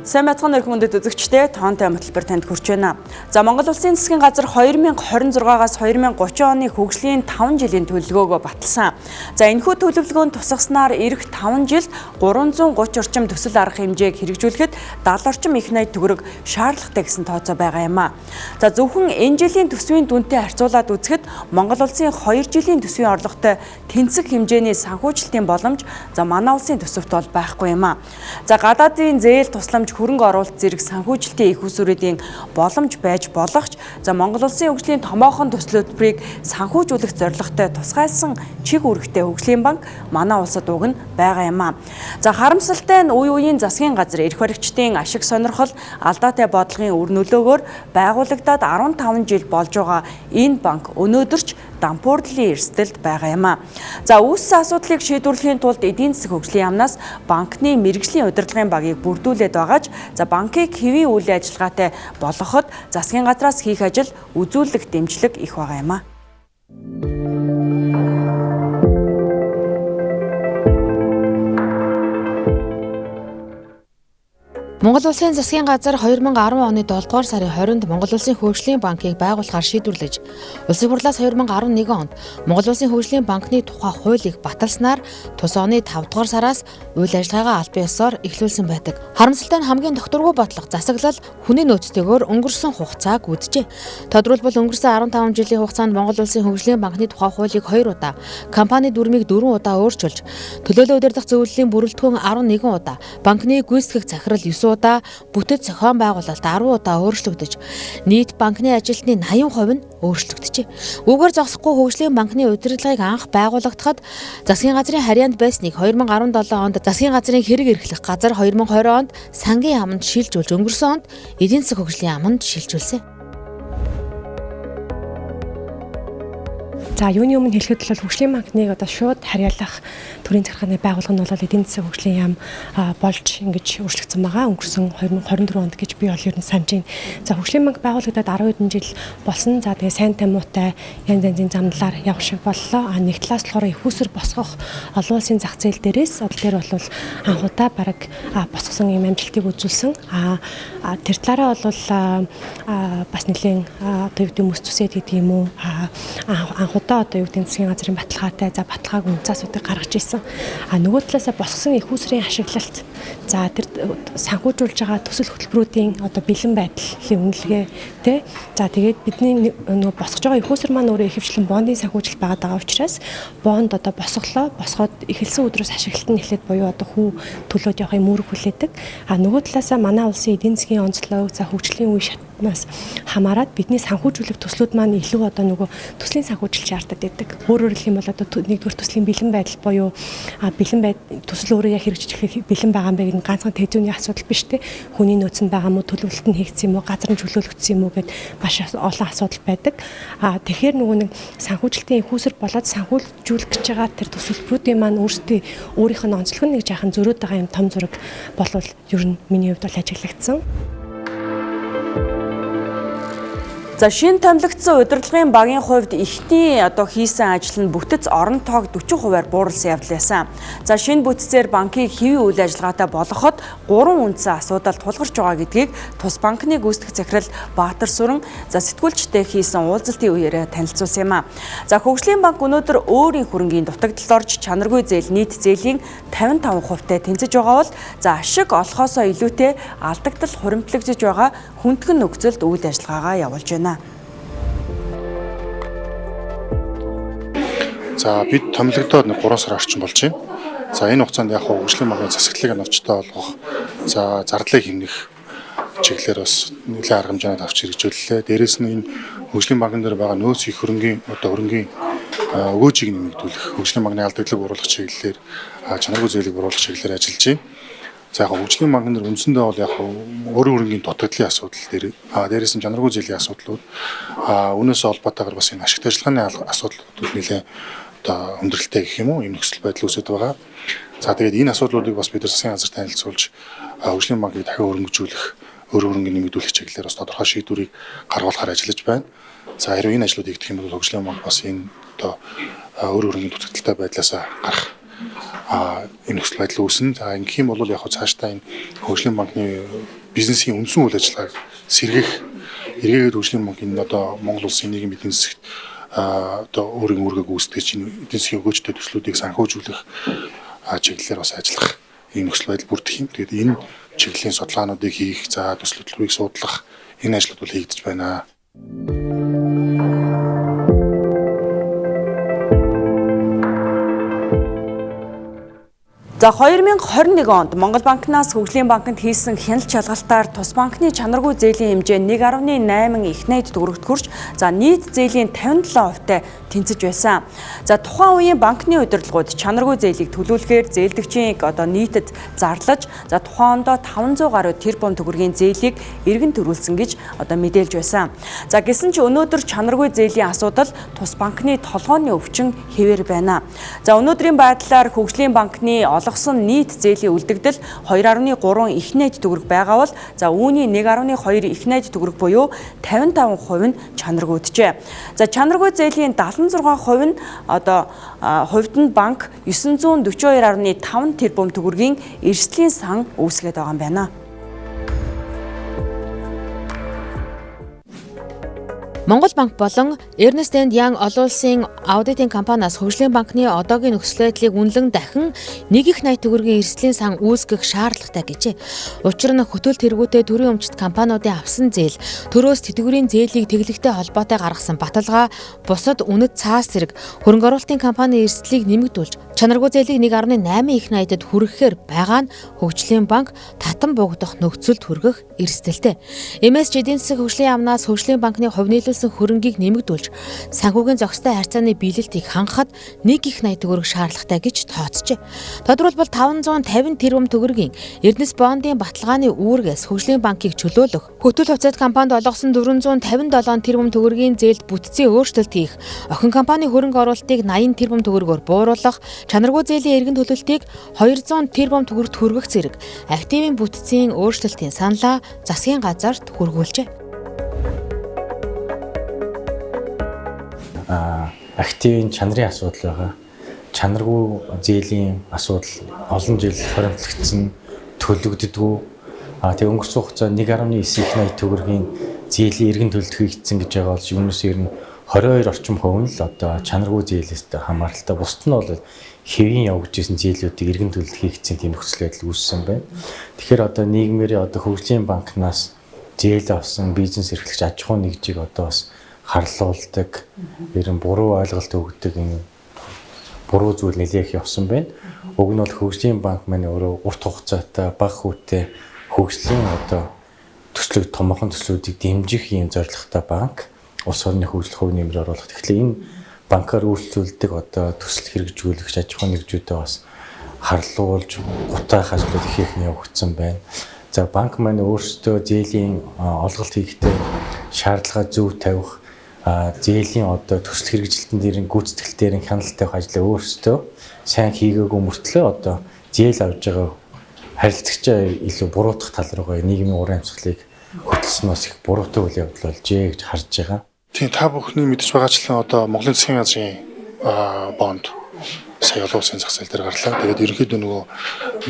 Сайн байцгаана уу хүмүүст үзэгчдээ, тоонтой хөтөлбөр танд хүрч байна. За, Монгол Улсын засгийн газар 2026-аас 2030 оны хөгжлийн 5 жилийн төлөвлөгөөгөө баталсан. За, энэхүү төлөвлөгөөнд тусгаснаар ирэх 5 жилд 330 орчим төсөл арга хэмжээг хэрэгжүүлэхэд 70 орчим их найд төгрөг шаардлагатай гэсэн тооцоо байгаа юм а. За, зөвхөн энэ жилийн төсвийн дүнтэй харьцуулаад үзэхэд Монгол Улсын 2 жилийн төсвийн орлоготой тэнцэх хэмжээний санхүүжилтийн боломж за манай улсын төсөвт бол байхгүй юм а. За, гадаадын зээл тусламж, хөрөнгө оруулалт зэрэг санхүүжилтийн их усүрүүдийн боломж байж болох ч за Монгол Улсын хөгжлийн томоохон төслөөрийг санхүүжүүлэх зорилготой тусгайлсан чиг үүрэгтэй хөгжлийн банк манай улсад уг нь байгаа юм а. За, харамсалтай нь үе үеийн засгийн газар эрх баригчдын ашиг сонирхол, алдаатай бодлогын үр нөлөөгөөр байгуулагдаад 15 жил болж байгаа энэ банк өнөөдөр ч дампуурдлын эрсдэлд байгаа юм а. За, үүссэн асуудлыг шийдвэрлэхийн тулд эдийн засаг хөгжлийн яамнаас банкны мэргэжлийн удирдлагын багийг бүрдүүлээд байгаа ч за банкыг хэвийн үйл ажиллагаатай болгоход засгийн газраас хийх ажил, үзүүлэх дэмжлэг их байгаа юм а. Монгол Улсын засгийн газар 2010 оны 7 дугаар сарын 20-нд Монгол Улсын Хөгжлийн банкыг байгуулахаар шийдвэрлэж, Улсын хурлаас 2011 онд Монгол Улсын Хөгжлийн банкны тухай хуулийг баталснаар тус оны 5 дугаар сараас үйл ажиллагаагаа албан ёсоор эхлүүлсэн байдаг. Харамсалтай нь хамгийн докторгүй бодлого засаглал хүний нөөцтэйгээр өнгөрсөн хугацааг үджээ. Тодорхойлбол өнгөрсөн 15 жилийн хугацаанд Монгол Улсын Хөгжлийн банкны тухай хуулийг 2 удаа, компани дүрмийг 4 удаа өөрчилж, төлөөлөл удирдах зөвлөлийн бүрэлдэхүүн 11 удаа, банкны гүйцэтгэх захирал 9 удаа, бүтэц зохион байгуулалт 10 удаа өөрчлөгдөж, нийт банкны ажилтны 80% нь өөрчлөгдөжээ. Үүгээр зогсохгүй хөгжлийн банкны удирдлагыг анх байгуулагдахад засгийн газрын харьяанд байсныг 2017 онд засгийн газрын хэрэг эрхлэх газар, 2020 онд сангийн яаманд шилжүүлж, өнгөрсөн онд эдийн засаг хөгжлийн яаманд шилжүүлсэн. За, юуны өмнө хэлэхэд бол хөгжлийн банкныг одоо шууд харьяалах төрийн захиргааны байгууллага нь бол эдийн засаг хөгжлийн яам болж ингэж өөрчлөгдсөн байгаа. Өнгөрсөн 2024 онд гэж би бол ер нь санаж байна. За, хөгжлийн банк байгуулагдаад 10 хэдэн жил болсон. За, тэгээ сайнтай муутай янз янзын замналаар явах шиг боллоо. А нэг талаас болохоор их усэр босгох олон улсын зах зээл дээрээс одоо тэр бол анх удаа бараг босгосон юм амжилтыг үзүүлсэн. А тэр талаараа бол бас нэлээд одоо юу гэдэг мэс зүсээд гэдэг юм уу, анх удаа одоо юу гэдэг засгийн газрын баталгаатай, за баталгааг үнцаасуудыг гаргаж ирсэн. А нөгөө талаасаа босгосон их усрын ашиглалт, за тэр санхүүжүүлж байгаа төсөл хөтөлбөрүүдийн одоо бэлэн байдлын үнэлгээ тэ. За, тэгээд бидний нөгөө босгож байгаа их усэр маань өөрөө ихэвчлэн бондын санхүүжилт байгаад байгаа учраас бонд одоо босголоо, босгоод эхэлсэн өдрөөс ашиглалт нь эхлээд буюу одоо хүү төлөөд явах юм үүрэг хүлээдэг. А нөгөө талаасаа манай улсын эдийн засгийн онцлог, за хөгжлийн үе шатнаас хамаарат бидний санхүүжүүлэх төслүүд маань илүү одоо нөгөө төслийн санхүүжилт шаарддаг байдаг. Өөрөөр хэлэх юм бол одоо нэгдүгээр төслийн бэлэн байдал буюу бэлэн байд төсөл өөрөө яг хэрэгжих бэлэн байгаа юм бэ гэдэг нь ганцхан тэзүүний асуудал биш те. Хүний нөөцөнд байгаа мó, төлөвлөлт нь хийгдсэн юм уу, газар нь чөлөөлөгдсөн юм уу гэд маш олон асуудал байдаг. А тэгэхээр нөгөө нэг санхүүжилтийн их усэр болоод санхүүжүүлэх гэж байгаа тэр төсөлбөрүүдийн маань өөрсдийн өөрийнх нь онцлог нь нэг жаахан зөрөөд байгаа юм том зураг болвол ер нь миний хувьд бол ажиглагдсан. За, шинэ томилогдсон удирдлагын багийн хувьд эхний одоо хийсэн ажил нь бүтэц орон тоог 40%-аар бууруулсан явдал байсан. За, шинэ бүтцээр банкыг хэвийн үйл ажиллагаатай болгоход 3 үндсэн асуудал тулгарч байгаа гэдгийг тус банкны гүйцэтгэх захирал Баатар Сүрэн за сэтгүүлчтэй хийсэн уулзалтын үеэрээ танилцуулсан юм а. За, хөгжлийн банк өнөөдөр өөрийн хөрөнгийн дутагдалд орж чанаргүй зээл нийт зээлийн 55%-тай тэнцэж байгаа бол за ашиг олохоосоо илүүтэй алдагдал хуримтлагдж байгаа хүндхэн нөхцөлд үйл ажиллагаагаа явуулж байна. За, бид томилогдоод 3 сар орчим болж байна. За, энэ хугацаанд яг хөгжлийн банкны засаглалыг оновчтой болгох, за зардлыг хэмнэх чиглэлээр бас нэлээд арга хэмжээнүүд авч хэрэгжүүллээ. Дээрээс нь энэ хөгжлийн банкн дээр байгаа нөөц их хөрөнгийн одоо хөрөнгийн өгөөжийг нэмэгдүүлэх, хөгжлийн банкны алдагдлыг бууруулах чиглэлээр, чанаргүй зээлийг бууруулах чиглэлээр ажиллаж байна. За, яг хөгжлийн банкн дээр үндсэндээ бол яг өөрийн хөрөнгийн дутагдлын асуудал дээр, дээрээс нь чанаргүй зээлийн асуудлууд, үүнээс холбоотойгоор бас энэ ашигт ажиллагааны асуудлууд нэлээд одоо хүндрэлтэй гэх юм уу, ийм нөхцөл байдал үүсэт байгаа. За, тэгээд энэ асуудлуудыг бас бид нар засгийн газар танилцуулж, хөгжлийн банкыг дахин хөрөнгөжүүлэх, өөр хөрөнгийг нэмэгдүүлэх чиглэлээр бас тодорхой шийдвэрийг гаргуулахаар ажиллаж байна. За, хэрвээ энэ ажлуудыг хийх юм бол хөгжлийн банк бас энэ одоо өөр хөрөнгийн дутагдaltaй байдлаасаа гарах энэ нөхцөл байдал үүснэ. За ингэх юм бол яг цаашдаа энэ хөгжлийн банкны бизнесийн үндсэн үйл ажиллагааг сэргээх, эргээгээд хөгжлийн банкны одоо Монгол улсын нийгмийн эдийн засагт одоо өөрийн үүргээ гүйцэтгэж энэ эдийн засгийн өгөөжтэй төслүүдийг санхүүжүүлэх чиглэлээр бас ажиллах ийм нөхцөл байдал бүрдэх юм. Тэгээд энэ чиглэлийн судалгаануудыг хийх, за төсөл хөтөлбөрийг судлах энэ ажлууд бол хийгдэж байна. За 2021 онд Монгол банкнаас Хөгжлийн банкнд хийсэн хяналт шалгалтаар тус банкны чанаргүй зээлийн хэмжээ 1.8 их найд төгрөгт хүрч за нийт зээлийн 57%-тай тэнцэж байсан. За тухайн үеийн банкны удирдлагууд чанаргүй зээлийг төлөвлөхээр зээлдэгчийн одоо нийтэд зарлаж за тухайн ондоо 500 гаруй тэрбум төгрөгийн зээлийг эргэн төрүүлсэн гэж одоо мэдээлж байсан. За гэсэн ч өнөөдөр чанаргүй зээлийн асуудал тус банкны толгойн өвчин хэвээр байна. За өнөөдрийн байдлаар Хөгжлийн банкны олгосон нийт зээлийн үлдэгдэл 2.3 их найд төгрөг байгаа бол за үүний 1.2 их найд төгрөг буюу 55% нь чанаргүйджээ. За чанаргүй зээлийн 76% нь одоо хувьд нь банк 942.5 тэрбум төгрөгийн эрсдлийн сан үүсгээд байгаа юм байна. Монгол банк болон Ernst & Young олон улсын аудитын компаниас Хөгжлийн банкны одоогийн нөхцөл байдлыг үнэлэн дахин нэг их 80 төгрөгийн эрсдлийн сан үүсгэх шаардлагатай гэжээ. Учир нь хөтөлт тэргүүтэй төрийн өмчт компаниудын авсан зээл, төрөөс тэтгэврийн зээлийг тэглэхтэй холбоотой гаргасан баталгаа, бусад үнэт цаас зэрэг хөрөнгө оруулалтын компани эрсдлийг нэмэгдүүлж, чанаргүй зээлийг 1.8 их 80-д хүрэхээр байгаа нь Хөгжлийн банк татан буугдах нөхцөлд хүргэх эрсдэлтэй. MSG эдийн засаг хөгжлийн яамнаас Хөгжлийн банкны хувь нийлүүлсэн хөрөнгийг нэмэгдүүлж, санхүүгийн зохистой харьцааны биелэлтийг хангахад нэг их 80 төгрөг шаардлагатай гэж тооцжээ. Тодорхойлбол 550 тэрбум төгрөгийн Эрдэнэс бондын баталгааны үүргээс Хөгжлийн банкыг чөлөөлөх, хөтөл хувьцаат компанид олгосон 457 тэрбум төгрөгийн зээлд бүтцийн өөрчлөлт хийх, охин компани хөрөнгө оруулалтыг 80 тэрбум төгрөгөөр бууруулах, чанаргүй зээлийн эргэн төлөлтийг 200 тэрбум төгрөгт хүргэх зэрэг активын бүтцийн өөрчлөлтийн саналаа засгийн газарт хүргүүлжээ. Активын чанарын асуудал байгаа. Чанаргүй зээлийн асуудал олон жил хоримтлагдсан, төлөгддөггүй. Тэгээ өнгөрсөн хугацаанд 1.9 их 80 төгрөгийн зээлийн эргэн төлөлт хийгдсэн гэж байгаа бол өмнөөс ер нь 22 орчим хувь нь л одоо чанаргүй зээлээс хамааралтай. Бусд нь бол хэвийн явагдаж исэн зээлүүдийг эргэн төлөлт хийгдсэн тийм нөхцөл байдал үүссэн байна. Тэгэхээр одоо нийгмээрээ одоо Хөгжлийн банкнаас зээл авсан бизнес эрхлэгч аж ахуйн нэгжийг одоо бас харлуулдаг, ер нь буруу ойлголт өгдөг энэ буруу зүйл нэлээх явсан байна. Уг нь бол Хөгжлийн банк маань өөрөө урт хугацаатай бага хүүтэй хөгжлийн одоо төслөг томоохон төслүүдийг дэмжих ийм зорилготой банк, улс орны хөгжил хувь нэмэр оруулах. Тэгэхээр энэ банкар үйлчлүүлдэг одоо төсөл хэрэгжүүлэгч аж ахуйн нэгжүүдээ бас харлуулж гутаах ажлууд их их явагдсан байна. За банк маань өөрсдөө зээлийн олголт хийхдээ шаардлага зөв тавих, зээлийн одоо төсөл хэрэгжилтэн дээр нь гүйцэтгэл дээр нь хяналт тавих ажлаа өөрсдөө сайн хийгээгүй мөртлөө одоо зээл авж байгаа харилцагчаа илүү буруутгах тал руугаа нийгмийн ур амьсгалыг хөтөлсөн бас их буруутай үйл явдал болжээ гэж харж байгаа. Тийм, та бүхний мэдж байгаачлан одоо Монголын засгийн газрын бонд сая олон улсын зах зээл дээр гарлаа. Тэгээд ерөнхийдөө нөгөө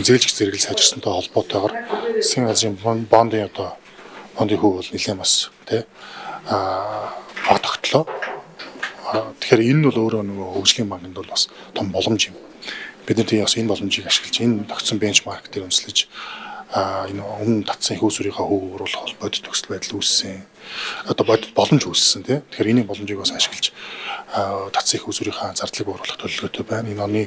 зээлжих зэрэгэл сайжирсантай холбоотойгоор засгийн газрын бондын одоо бондын хөв бол нэлээд бас тий баг тогтлоо. Тэгэхээр энэ нь бол өөрөө нөгөө хөгжлийн банкнд бол бас том боломж юм. Бид нар тийм бас энэ боломжийг ашиглаж энэ тогтсон бенчмарк дээр үнэлж энэ өмнө татсан их усүрийнхаа хөв оруулах бол бодит нөхцөл байдал үүссэн. Одоо бодит боломж үүссэн тий. Тэгэхээр энэ боломжийг бас ашиглаж татсан их усүрийнхаа зардлыг бууруулах төлөвлөгөөтэй байна. Энэ оны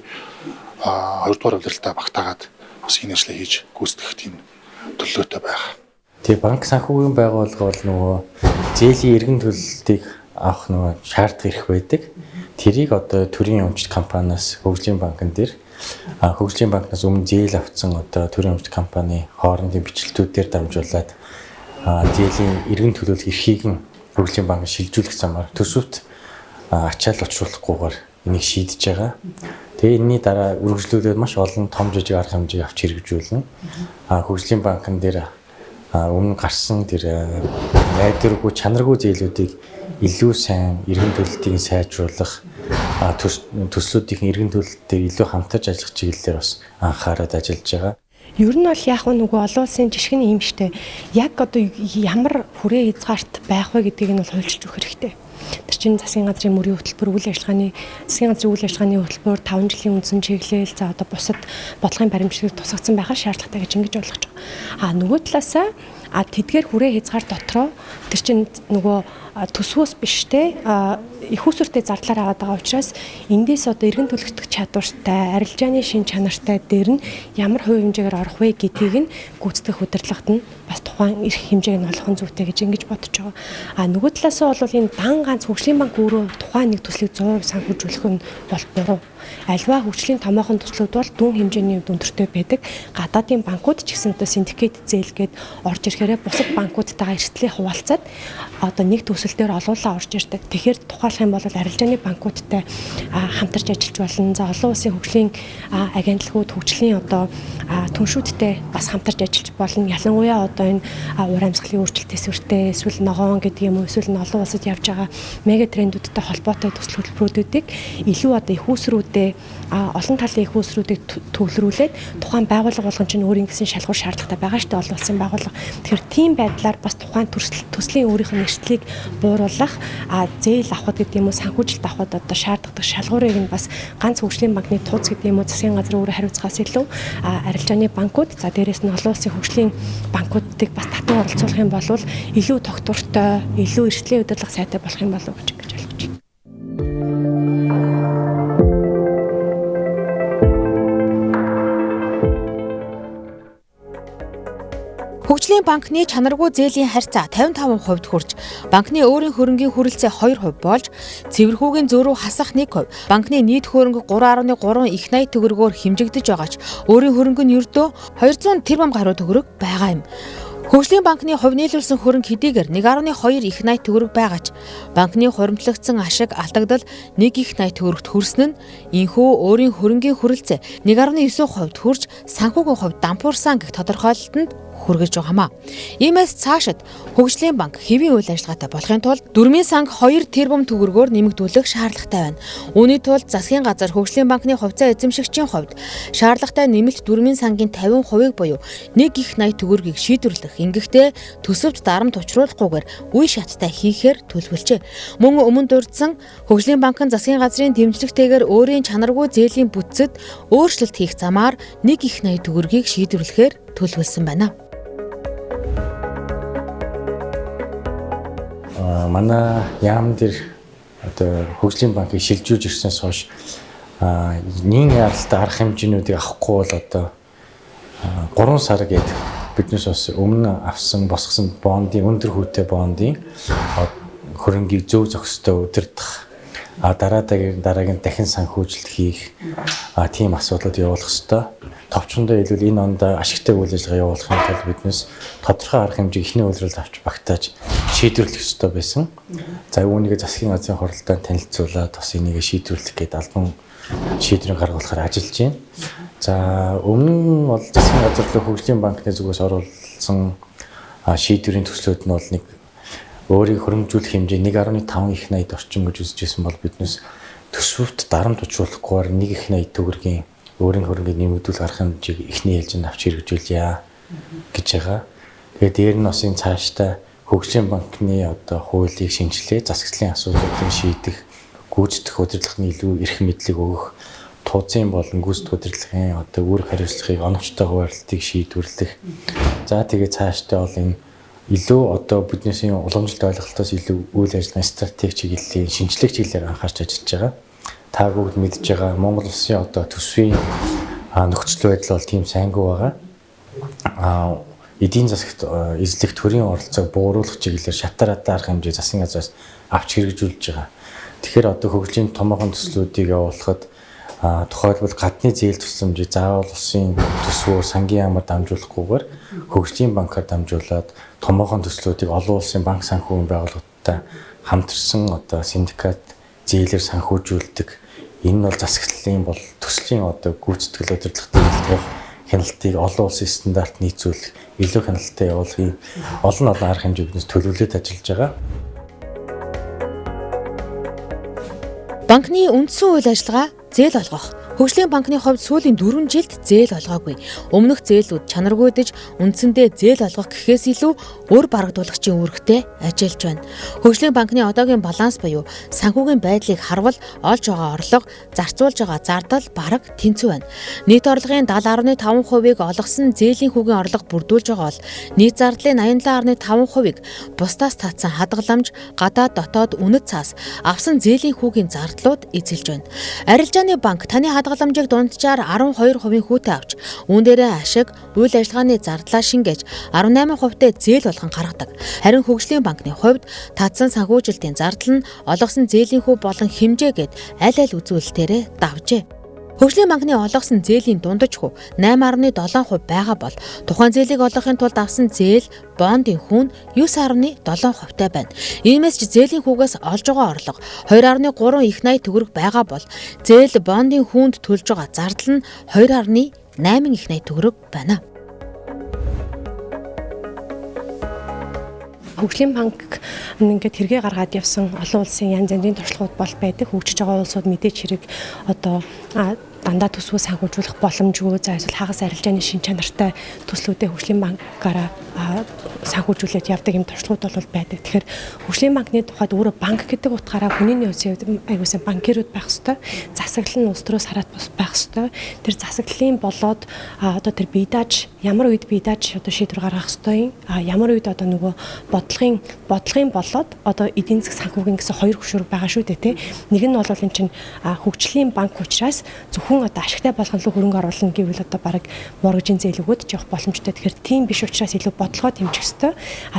2 дугаар улиралдаа багтаагаад бас энэ ажлаа хийж гүйцэтгэх тийм төлөвлөгөөтэй байгаа. Тэгээ банк санхүүгийн байгууллага бол нөгөө зээлийн эргэн төлөлтийг авах нөгөө шаардлага ирэх байдаг. Тэрийг одоо төрийн өмчт компаниас Хөгжлийн банкн дээр Хөгжлийн банкнаас өмнө зээл авсан одоо төрийн өмчт компани хоорондын бичлэлтүүдээр дамжуулаад зээлийн эргэн төлөөлөх эрхийг нь Хөгжлийн банк шилжүүлэх замаар төсөвт ачаал учруулахгүйгээр энийг шийдэж байгаа. Тэгээ энэний дараа үргэлжлүүлээд маш олон том жижиг арга хэмжээг авч хэрэгжүүлнэ. Хөгжлийн банкн дээр өмнө гарсан тэр найдваргүй чанаргүй зээлүүдийг илүү сайн эргэн төлөлтийг сайжруулах, төслүүдийн эргэн төлөлт дээр илүү хамтарч ажиллах чиглэлээр бас анхаарал ажиллаж байгаа. Ер нь бол яг нөгөө олон улсын жишг нь ийм штэ. Яг одоо ямар хүрээ хязгаарт байх вэ гэдгийг нь бол хуульчилж өгөх хэрэгтэй. Тэр чинь засгийн газрын мөрийн хөтөлбөр, үйл ажиллагааны засгийн газрын үйл ажиллагааны хөтөлбөр 5 жилийн үндсэн чиглэл, за одоо бусад бодлогын баримтчилгааг тусгагдсан байхаар шаардлагатай гэж ингэж ойлгож байгаа. А нөгөө талаасаа тэдгээр хүрээ хязгаар дотроо тэр чинь нөгөө төсвөөс биш те их усүртэй зардлаар аваад байгаа учраас эндээс одоо эргэн төлөгдөх чадвартай, арилжааны шин чанартай дээр нь ямар хувь хэмжээгээр орох вэ гэдгийг нь гүйцэтгэх удирдлагад нь бас тухайн эрх хэмжээг нь олох нь зүйтэй гэж ингэж бодож байгаа. А нөгөө талаасаа бол энэ дан ганц хөгжлийн банк өөрөө тухайн нэг төслийг 100% санхүүжүүлэх нь бол буруу. Альва хөгжлийн томоохон төслүүд бол дүн хэмжээний хувьд өндөртэй байдаг. Гадаадын банкуд ч гэсэн одоо синдикат зээл гээд орж ирэхээрээ бусад банкудтайгаа эрсдлээ хуваалцаад одоо нэг төсөл дээр олуулаа орж ирдэг. Тэгэхээр тухайлах юм бол арилжааны банкудтай хамтарч ажиллаж болно. За олон улсын хөгжлийн агентлагууд, хөгжлийн одоо түншүүдтэй бас хамтарч ажиллаж болно. Ялангуяа одоо энэ уур амьсгалын өөрчлөлт төсвөртэй, эсвэл ногоон гэдэг юм уу, эсвэл олон улсад явж байгаа мега трендүүдтэй холбоотой төсөл хөтөлбөрүүдийг илүү одоо их усрүүдээ олон талын их усрүүдийг төвлөрүүлээд тухайн байгууллага болгон чинь өөрийн гэсэн шалгуур шаардлагатай байгаа шүү дээ, олон улсын байгууллага. Тэгэхээр тийм байдлаар бас тухайн төслийн өөрийнх нь эрсдлийг бууруулах, зээл авахд гэдэг юм уу, санхүүжилт авахд одоо шаардлагатай шалгуурыг нь бас ганц хөгжлийн банкны тууц гэдэг юм уу, засгийн газар өөрөө хариуцахаас илүү арилжааны банкуд, за дээрээс нь олон улсын хөгжлийн банкуудыг бас татан оролцуулах юм бол илүү тогтвортой, илүү эрсдлийн удирдлага сайтай болох юм болов уу гэж ингэж ойлгож байна. Хөгжлийн банкны чанаргүй зээлийн харьцаа 55% хүрч, банкны өөрийн хөрөнгийн хүрэлцээ 2% болж, цэвэрхүүгийн зөрүү хасах 1%, банкны нийт хөрөнгө 3.3 их 80 төгрөгөөр хэмжигдэж байгаа ч өөрийн хөрөнгө нь ердөө 200 тэрбум гаруй төгрөг байгаа юм. Хөгжлийн банкны хувь нийлүүлсэн хөрөнгө хэдийгээр 1.2 их 80 төгрөг байгаа ч банкны хуримтлагдсан ашиг алдагдал 1 их 80 төгрөгт хүрсэн нь энхүү өөрийн хөрөнгийн хүрэлцээ 1.9% хүрч санхүүгийн хувьд дампуурсан гэх тодорхойлолтод хүргэж байгаамаа. Иймээс цаашид Хөгжлийн банк хэвийн үйл ажиллагаатай болохын тулд дөрмийн санг 2 тэрбум төгрөгөөр нэмэгдүүлэх шаардлагатай байна. Үүний тулд засгийн газар Хөгжлийн банкны хувьцаа эзэмшигчийн хувьд шаардлагатай нэмэлт дөрмийн сангийн 50%-ыг буюу 1 их 80 төгрөгийг шийдвэрлэх, ингэхдээ төсөвт дарамт учруулахгүйгээр үе шаттай хийхээр төлөвлөжээ. Мөн өмнө дурдсан Хөгжлийн банк нь засгийн газрын дэмжлэгтэйгээр өөрийн чанаргүй зээлийн бүтцэд өөрчлөлт хийх замаар 1 их 80 төгрөгийг шийдвэрлэхээр төлөвлөсөн байна. Манай яам дээр одоо хөгжлийн банкыг шилжүүлж ирснээс хойш нин яралтай арга хэмжээнүүдийг авахгүй бол одоо 3 сар гээд биднээс бас өмнө авсан босгосон бондын өндөр хүүтэй бондын хөрөнгийг зөв зохистой удирдах, дараагийн дахин санхүүжилт хийх тийм асуудлууд явуулах ёстой. Товчондоо хэлбэл энэ онд ашигтай үйл ажиллагаа явуулахын тулд биднээс тодорхой арга хэмжээг эхний улиралд авч багтааж шийдвэрлэх ёстой байсан. За үүнийг засгийн газрын хуралдаанд танилцуулаад бас энийг шийдвэрлэх гээд албан шийдвэрийг гаргуулахаар ажиллаж байна. За өмнө нь бол засгийн газар руу хөгжлийн банкны зүгээс оруулсан шийдвэрийн төслүүд нь бол нэг өөрийг хөрөнгөжүүлэх хэмжээ 1.5 их 80 орчим гэж үзэж байсан бол биднээс төсөвт дарамт учруулахгүйгээр 1 их 80 төгрөгийн өөрийн хөрөнгийг нэмэгдүүлэх арга хэмжээг эхний ээлжинд авч хэрэгжүүлье гэж байгаа. Тэгээд дээр нь бас энэ цаашдаа хөгжлийн банкны одоо хуулийг шинжилээ, засаглалын асуудлуудыг шийдэх, гүйцэтгэх удирдлагын илүү эрх мэдлийг өгөх, тууцын болон гүйцэтгэх удирдлагын одоо үүрэг хариуцлагыг оновчтой хуваарлтыг шийдвэрлэх. За тэгээд цаашдаа бол энэ илүү одоо биднээсийн уламжлалт ойлголтоос илүү үйл ажиллагааны стратеги чиглэлийн шинжлэх чиглэлээр анхаарч ажиллаж байгаа. Та бүгд мэдж байгаа Монгол улсын одоо төсвийн нөхцөл байдал бол тийм сайнгүй байгаа. Эдийн засагт эзлэх төрийн оролцоог бууруулах чиглэлээр шатааратай арга хэмжээ засгийн газраас авч хэрэгжүүлж байгаа. Тэгэхээр одоо хөгжлийн томоохон төслүүдийг явуулахад тухайлбал гадны зээл тусламжийг заавал улсын төсвөөр сангийн яамаар дамжуулахгүйгээр хөгжлийн банкар дамжуулаад томоохон төслүүдийг олон улсын банк санхүүгийн байгууллагуудтай хамтарсан одоо синдикат зээлээр санхүүжүүлдэг. Энэ нь бол засаглалын бол төслийн одоо гүйцэтгэл удирдлагын тавих хяналтыг олон улсын стандарт нийцүүлэх, илүү хяналттай явуулахын олон олон арга хэмжээ биднес төлөвлөд ажиллаж байгаа. Банкны үндсэн үйл ажиллагаа зээл олгох. Хөгжлийн банкны хувьд сүүлийн 4 жилд зээл олгоогүй. Өмнөх зээлүүд чанаргүйдэж үндсэндээ зээл олгох гэхээс илүү өөр барагдуулагчийн үүрэгтэй ажиллаж байна. Хөгжлийн банкны одоогийн баланс буюу санхүүгийн байдлыг харвал олж байгаа орлого, зарцуулж байгаа зардал бараг тэнцүү байна. Нийт орлогын 70.5%-ийг олгосон зээлийн хүүгийн орлого бүрдүүлж байгаа бол нийт зардлын 87.5%-ийг бусдаас татсан хадгаламж, гадаад дотоод үнэт цаас авсан зээлийн хүүгийн зардлууд эзэлж байна. Арилжааны банк таны хадгаламжийг дунджаар 12% хүүтэй авч үүн дээрээ ашиг, үйл ажиллагааны зардлаа шингээж 18%-тай зээл болгон гаргадаг. Харин хөгжлийн банкны хувьд татсан санхүүжилтийн зардал нь олгосон зээлийн хүү болон хэмжээгээд аль аль үзүүлэлтээрээ давжээ. Хөгжлийн банкны олгосон зээлийн дундаж хүү 8.7% байгаа бол тухайн зээлийг олгохын тулд авсан зээл бондын хүү нь 9.7%-тай байна. Иймээс ч зээлийн хүүгээс олж байгаа орлого 2.3 их 80 төгрөг байгаа бол зээл бондын хүүнд төлж байгаа зардал нь 2.8 их 80 төгрөг байна. Хөгжлийн банк ингээд хэрэгээ гаргаад явсан олон улсын янз янзын туршлагууд бол байдаг. Хөгжиж байгаа улсууд мэдээч хэрэг одоо дандаа төсвөө санхүүжүүлэх боломжгүй. За эсвэл хагас арилжааны шин чанартай төслүүдээ хөгжлийн банкаараа санхүүжүүлээд явдаг юм туршлагууд бол байдаг. Тэгэхээр хөгжлийн банкны тухайд өөрөө банк гэдэг утгаараа хүний нөөцийн хувьд аягүй сайн банкирууд байх ёстой. Засаглал нь улс төрөөс хараад байх ёстой. Тэр засаглалын болоод одоо тэр бие дааж ямар үед бие дааж одоо шийдвэр гаргах ёстой юм. Ямар үед одоо нөгөө бодлогын болоод одоо эдийн засаг санхүүгийн гэсэн хоёр хөшүүрэг байгаа шүү дээ, тэ. Нэг нь бол энэ чинь хөгжлийн банк учраас зөвхөн одоо ашигтай болгон руу хөрөнгө оруулна гэвэл одоо бараг моргижийн зээл өгөөд ч явах боломжтой. Тэгэхээр тийм биш учраас илүү бодлогоо дэмжих ёстой.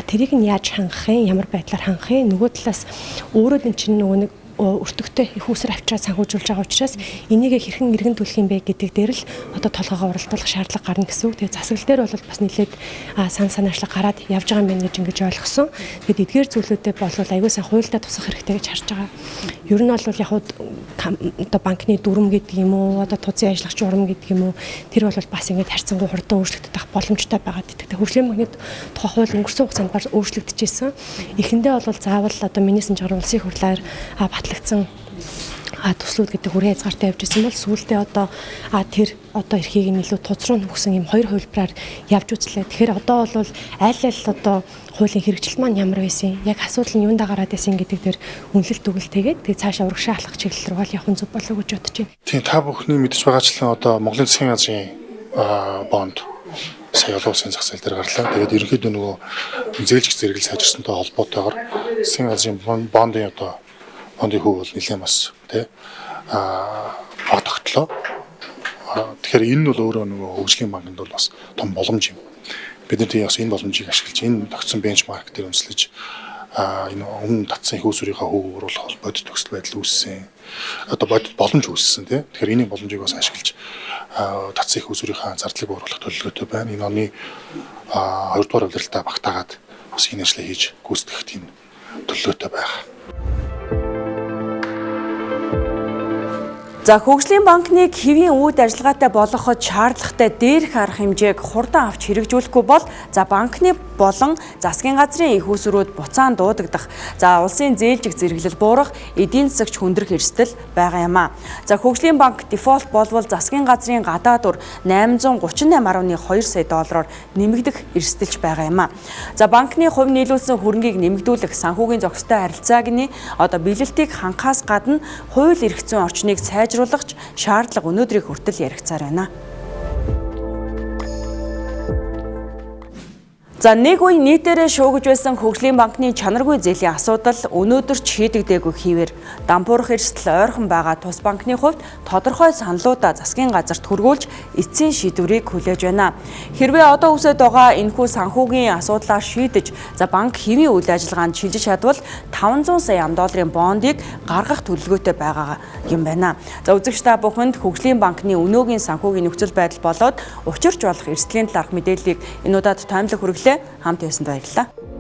Тэрийг нь яаж хангах юм, ямар байдлаар хангах юм? Нөгөө талаас өөрөө энэ чинь нөгөө нэг өртөгтэй их усэр авчраад санхүүжүүлж байгаа учраас энийг хэрхэн эргэн түлэх юм бэ гэдэг дээр л одоо толгоогоо уралдуулах шаардлага гарна гэсэн үг. Тэгээ засаглал дээр бол бас нэлээд сан санаачлаг гараад явж байгаа юм байна гэж ингэж ойлгосон. Тэгээд эдгээр зүйлүүдэд бол аягүй сайн хуультай тусах хэрэгтэй гэж харж байгаа. Ер нь бол яг одоо банкны дүрм гэдэг юм уу, одоо тузын ажиллагч урам гэдэг юм уу, тэр бол бас ингэж харьцангуй хурдан өөрчлөгдөх боломжтой байгаа гэдэг. Хөгжлийн банкны тухай хууль өнгөрсөн хугацаанд бас өөрчлөгдөжсэн. Эхэндээ бол заавал одоо миний санджаар улсын хурлаар батлагдсан төслүүд гэдэг хүрээ хязгаартай явж исэн бол сүүлдээ одоо тэр одоо эрхийг нь илүү туц руу нөхсөн юм хоёр хувилбараар явж үзлээ. Тэгэхээр одоо бол аль аль одоо хуулийн хэрэгжилт маань ямар байсан, яг асуудал нь юундаа гараад байсан гэдэг дээр үнэлэлт дүгэлт хийгээд тэгээ цаашаа урагшаа алхах чиглэл рүү бол явах нь зөв болов уу гэж бодож байна. Тийм, та бүхний мэдж байгаачлан одоо Монголын засгийн газрын бонд сая олон улсын зах зээл дээр гарлаа. Тэгээд ерөнхийдөө нөгөө зээлжих зэрэгэл сайжирсантай холбоотойгоор засгийн газрын бондын одоо бондын хүү бол нэлээд бас тий баг тогтлоо. Тэгэхээр энэ нь бол өөрөө нөгөө хөгжлийн банкнд бол бас том боломж юм. Бид нар тийм бас энэ боломжийг ашиглаж энэ тогтсон бенчмарк дээр үндэслэж энэ өмнө татсан их усрийнхаа хүүг оруулах бол бодит төгсөл байдал үүссэн. Одоо бодит боломж үүссэн тий. Тэгэхээр энэ боломжийг бас ашиглаж татсан их усрийнхаа зардлыг бууруулах төлөвлөгөөтэй байна. Энэ оны 2 дугаар улиралдаа багтаагаад бас энэ ажлыг хийж гүйцэтгэх тийм төлөвлөгөөтэй байна. За хөгжлийн банкныг хэвийн үүд ажиллагаатай болгоход шаардлагатай дээрх арга хэмжээг хурдан авч хэрэгжүүлэхгүй бол за банкны болон засгийн газрын их усрүүд буцаан дуудагдах, за улсын зээлжих зэрэглэл буурах, эдийн засагч хүндрэх эрсдэл байгаа юм а. За хөгжлийн банк дефолт болвол засгийн газрын гадаад үр 838.2 сая доллараар нэмэгдэх эрсдэлж байгаа юм а. За банкны хувь нийлүүлсэн хөрөнгийг нэмэгдүүлэх, санхүүгийн зохистой харилцааг нь одоо бэлэлтийг хангахаас гадна хууль эрх зүйн орчныг сайжруулах шаардлага өнөөдрийг хүртэл яригцаар байна. За нэг үе нийтээрээ шуугиж байсан хөгжлийн банкны чанаргүй зээлийн асуудал өнөөдөр ч шийдэгдээгүй хийвэр дампуурах эрсдэл ойрхон байгаа тус банкны хувьд тодорхой саналуудаа засгийн газарт хүргүүлж эцсийн шийдвэрийг хүлээж байна. Хэрвээ одоо үсэд байгаа энэхүү санхүүгийн асуудлаа шийдэж за банк хэвийн үйл ажиллагаанд шилжиж чадвал 500 сая ам долларын бондыг гаргах төлөвлөгөөтэй байгаа юм байна. За үзэгч та бүхэнд хөгжлийн банкны өнөөгийн санхүүгийн нөхцөл байдал болоод учирч болох эрсдлийн талаарх мэдээллийг энэ удаад таймлаг хүргэлээ. Хамт байсанд баярлалаа.